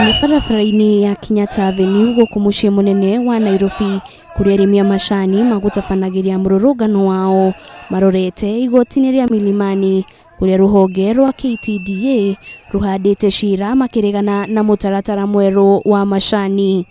Nĩ barabara-inĩ ya Kenyatta Avenue gũkũ mũciĩ mũnene wa Nairobi, kũrĩa arĩmi a macani magũtabanagĩria mũrũrũngano wao marorete igoti-inĩ rĩa Milimani, kũrĩa rũhonge rwa KTDA rũhandĩte cira makĩregana na mũtaratara mwerũ wa macani.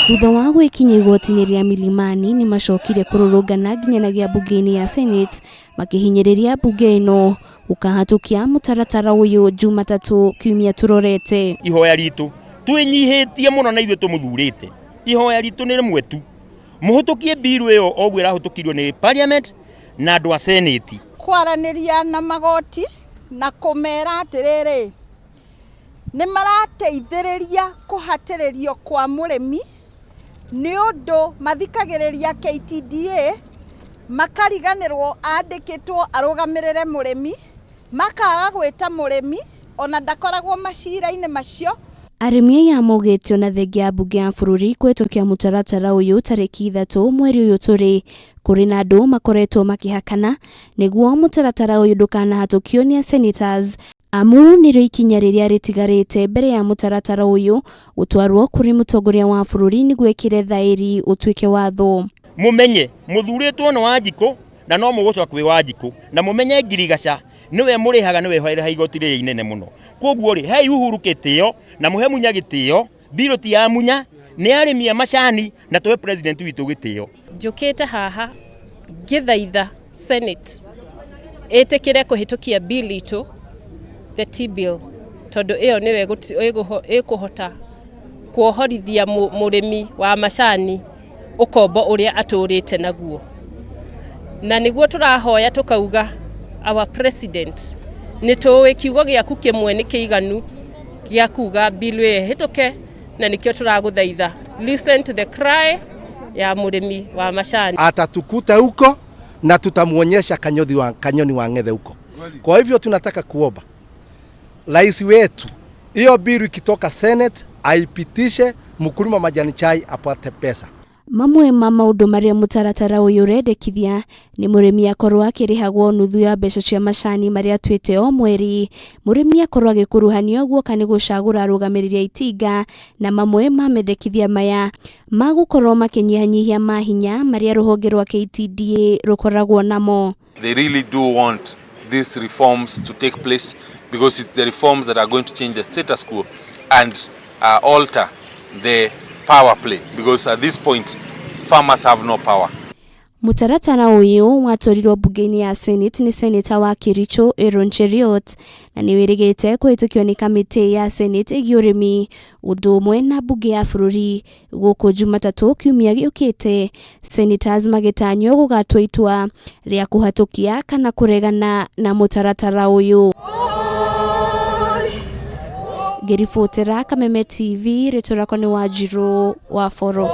Thutha wa gwĩkinya igoti-inĩ rĩa Milimani, nĩ macokire kũrũrũngana nginyanagia mbunge-inĩ ya Senate, makĩhinyĩrĩria mbunge ĩno gũkahatũkia mũtaratara ũyũ Jumatatũ kiumia tũrorete. Ihoya ritũ twĩnyihĩtie mũno na ithuĩ tũmũthurĩte, ihoya ritũ nĩ rĩmwe tu, mũhũtũkie bill ĩyo oguo ĩrahũtũkirio nĩ parliament na andũ a Senate. Kwaranĩria na magoti na kũmera atĩrĩrĩ, nĩ marateithĩrĩria kũhatĩrĩrio kwa mũrĩmi, nĩ ũndũ mathikagĩrĩria KTDA makariganĩrwo andĩkĩtwo arũgamĩrĩre mũrĩmi, makaga gwĩta mũrĩmi ona ndakoragwo macira-inĩ macio. Arĩmi aya maugĩte ona thengia ya mbunge ya bũrũri kũhĩtũkia mũtaratara ũyũ tarĩki 3 mweri ũyũ tũrĩ, kũrĩ na andũ makoretwo makĩhakana nĩguo mũtaratara ũyũ ndũkanahatũkio nĩ senators, amu nĩrĩo ikinya rĩrĩa rĩtigarĩte mbere ya mũtaratara ũyũ gũtwarwo kũrĩ mũtongoria wa bũrũri nĩguo ĩkĩre thaĩri ũtuĩke watho. Mũmenye mũthurĩtwo nĩ Wanjikũ na no mũgũcoka kwĩ Wanjikũ, na mũmenye ngirigaca nĩwe mũrĩhaga, nĩwe ũrĩhaga igoti rĩrĩa inene mũno. Koguo rĩ, hei Uhuru gĩtĩo na mũhe Munya gĩtĩo, bill ti ya Munya, nĩ arĩmi a macani, na tũhe president witũ gĩtĩo. Njũkĩte haha ngĩthaitha Senate ĩtĩkĩre kũhĩtũkia bill itũ, the tea bill, tondũ ĩyo nĩyo ĩkũhota kuohorithia mũrĩmi wa macani ũkombo ũrĩa atũrĩte naguo. Na nĩguo tũrahoya tũkauga, our president, nĩ tũĩ kiugo gĩaku kĩmwe nĩ kĩiganu gĩa kuga bill ĩyo ĩhĩtũke, na nĩkĩo tũragũthaitha, listen to the cry ya mũrĩmi wa macani. Atatukuta huko na tutamuonyesha kanyoni wa ng'ethe huko. Kwa hivyo tunataka kuomba rais wetu, hiyo bill ikitoka Senate aipitishe, mkulima majani chai apate pesa. Mamwe ma maũndũ marĩa mũtaratara ũyũ ũrendekithia nĩ mũrĩmi akorwo akĩrĩhagwo nuthu ya mbeca cia macani marĩa atuĩte o mweri, mũrĩmi akorwo agĩkuruhanio guoka nĩ gũcagũra arũgamĩrĩri a itinga, na mamwe ma mendekithia maya magũkorwo makĩnyihanyihia mahinya marĩa rũhonge rwa KTDA rũkoragwo namo. They really do want these reforms to take place because it's the reforms that are going to change the status quo and alter the power play, because at this point farmers have no power. Mũtaratara ũyũ watwarirwo mbunge-inĩ ya Senate nĩ seneta wa Kericho Aaron Cheruiyot, na nĩ wĩrĩgĩte kũhĩtũkio nĩ kamĩtĩ ya Senate ĩgiĩ ũrĩmi ũndũ ũmwe na mbunge ya bũrũri gũkũ Jumatatũ kiumia gĩũkĩte, senators magĩtanywo gũgatua itua rĩa kũhatũkia kana kũregana na mũtaratara ũyũ. Ngĩribotera Kameme TV, rĩtwa rĩakwa nĩ Wanjirũ wa Boro.